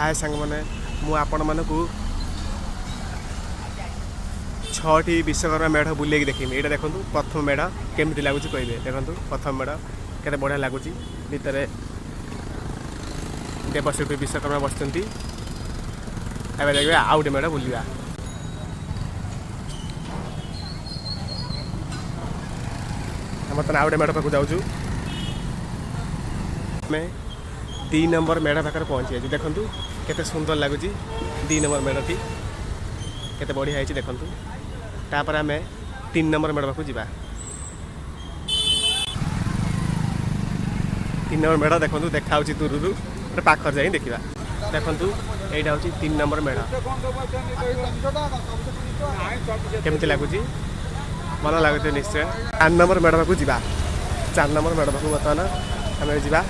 ହାଏ ସାଙ୍ଗମାନେ, ମୁଁ ଆପଣମାନଙ୍କୁ 6ଟି ବିଶ୍ୱକର୍ମା ମେଢ଼ ବୁଲେଇକି ଦେଖିବି। ଏଇଟା ଦେଖନ୍ତୁ, ପ୍ରଥମ ମେଢ଼ କେମିତି ଲାଗୁଛି କହିବେ। ଦେଖନ୍ତୁ, ପ୍ରଥମ ମେଢ଼ କେତେ ବଢ଼ିଆ ଲାଗୁଛି। ଭିତରେ ଦେବଶିଳ୍ପୀ ବିଶ୍ୱକର୍ମା ବସିଛନ୍ତି। ଏବେ ଦେଖିବେ, ଆଉ ଗୋଟେ ମେଢ଼ ବୁଲିବା। ବର୍ତ୍ତମାନ ଆଉ ଗୋଟେ ମେଢ଼ ପାଖକୁ ଯାଉଛୁ। ଆମେ 2 ନମ୍ବର ମେଢ଼ ପାଖରେ ପହଞ୍ଚି ଯାଇଛୁ। ଦେଖନ୍ତୁ, କେତେ ସୁନ୍ଦର ଲାଗୁଛି। 2 ନମ୍ବର ମେଢ଼ଟି କେତେ ବଢ଼ିଆ ହେଇଛି ଦେଖନ୍ତୁ। ତାପରେ ଆମେ 3 ନମ୍ବର ମେଢ଼ ପାଖକୁ ଯିବା। 3 ନମ୍ବର ମେଢ଼ ଦେଖନ୍ତୁ, ଦେଖାହେଉଛି ଦୂରରୁ। ଗୋଟେ ପାଖରେ ଯାଇ ଦେଖିବା। ଦେଖନ୍ତୁ, ଏଇଟା ହେଉଛି 3 ନମ୍ବର ମେଢ଼। କେମିତି ଲାଗୁଛି? ଭଲ ଲାଗୁଛି ନିଶ୍ଚୟ। 4 ନମ୍ବର ମେଢ଼ ପାଖକୁ ଯିବା। 4 ନମ୍ବର ମେଢ଼ ପାଖକୁ ବର୍ତ୍ତମାନ ଆମେ ଯିବା।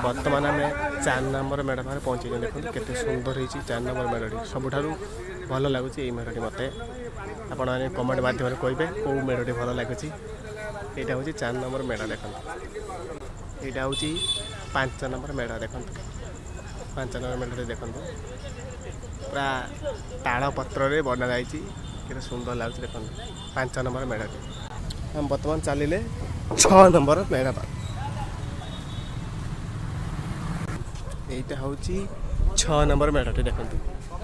ବର୍ତ୍ତମାନ ଆମେ 4 ନମ୍ବର ମେଢ଼ ପାଖରେ ପହଞ୍ଚିଛୁ। ଦେଖନ୍ତୁ, କେତେ ସୁନ୍ଦର ହେଇଛି 4 ନମ୍ବର ମେଢ଼ଟି। ସବୁଠାରୁ ଭଲ ଲାଗୁଛି ଏଇ ମେଢ଼ଟି ମୋତେ। ଆପଣମାନେ କମେଣ୍ଟ ମାଧ୍ୟମରେ କହିବେ କେଉଁ ମେଢ଼ଟି ଭଲ ଲାଗୁଛି। ଏଇଟା ହେଉଛି 4 ନମ୍ବର ମେଢ଼। ଦେଖନ୍ତୁ, ଏଇଟା ହେଉଛି 5 ନମ୍ବର ମେଢ଼। ଦେଖନ୍ତୁ, 5 ନମ୍ବର ମେଢ଼ଟି ଦେଖନ୍ତୁ, ପୁରା ତାଳ ପତ୍ରରେ ବନାଯାଇଛି। କେତେ ସୁନ୍ଦର ଲାଗୁଛି ଦେଖନ୍ତୁ 5 ନମ୍ବର ମେଢ଼ଟି। ଆମେ ବର୍ତ୍ତମାନ ଚାଲିଲେ 6 ନମ୍ବର ମେଢ଼ ପାଖ। ଏଇଟା ହେଉଛି 6 ନମ୍ବର ମେଢ଼ଟି। ଦେଖନ୍ତୁ,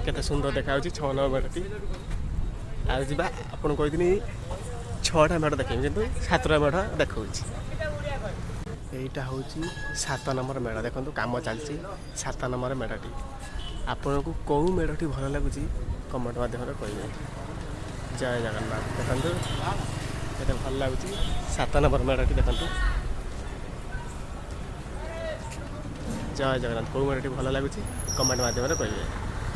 କେତେ ସୁନ୍ଦର ଦେଖାଯାଉଛି 6 ନମ୍ବର ମେଢ଼ଟି। ଆଉ ଯିବା, ଆପଣଙ୍କୁ କହିଥିଲି 6ଟା ମେଢ଼ ଦେଖେଇବି, କିନ୍ତୁ 7ଟା ମେଢ଼ ଦେଖାଉଛି। ଏଇଟା ହେଉଛି 7 ନମ୍ବର ମେଢ଼। ଦେଖନ୍ତୁ, କାମ ଚାଲିଛି। 7 ନମ୍ବର ମେଢ଼ଟି, ଆପଣଙ୍କୁ କେଉଁ ମେଢ଼ଟି ଭଲ ଲାଗୁଛି କମେଣ୍ଟ ମାଧ୍ୟମରେ କହିବେ। ଜୟ ଜଗନ୍ନାଥ। ଦେଖନ୍ତୁ, କେତେ ଭଲ ଲାଗୁଛି 7 ନମ୍ବର ମେଢ଼ଟି। ଦେଖନ୍ତୁ, ଜୟ ଜଗନ୍ନାଥ। କେଉଁ ମେଢ଼ଟି ଭଲ ଲାଗୁଛି କମେଣ୍ଟ ମାଧ୍ୟମରେ କହିବେ।